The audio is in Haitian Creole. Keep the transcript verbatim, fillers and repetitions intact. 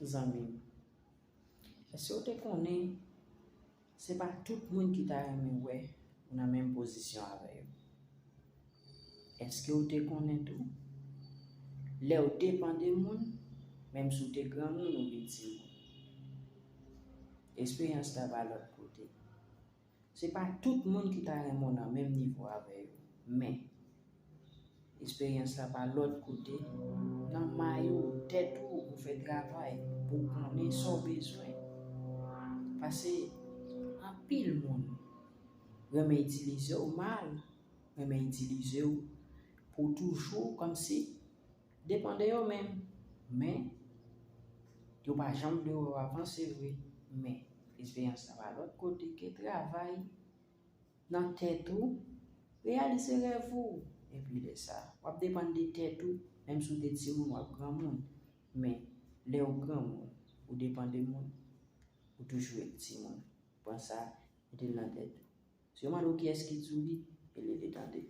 Zanmi m, èske w te konnen se pa tout moun ki ta renmen wè ou nan menm pozisyon avè yo? Èske w te konnen tou, lè w depann de moun, menm si w te granmoun ou vin timoun, esperyans la pa lòt kote? Se pa tout moun ki ta renmen w nan menm nivo avè yo, men esperyans la pa lòt kote. Nan may ou, tèt ou, ou fè travay pou w konnen sa w bezwen. Pase anpil moun renmen itilize w mal, renmen itilize w pou toujou kòmsi depann de yo menm. Men, yo pa janm vle wè w avanse vre. Men, esperyans la pa lòt kote ke travay nan tèt ou, reyalize rèv ou. Epi lè sa, w ap depann de tèt ou, menm si w te timoun, w ap granmoun. Men, lè w granmoun, ou depann de moun, ou toujou ret timoun. Pran sa, mete l nan tèt ou. Si yo mande w kiyès ki di w li, rele li tande.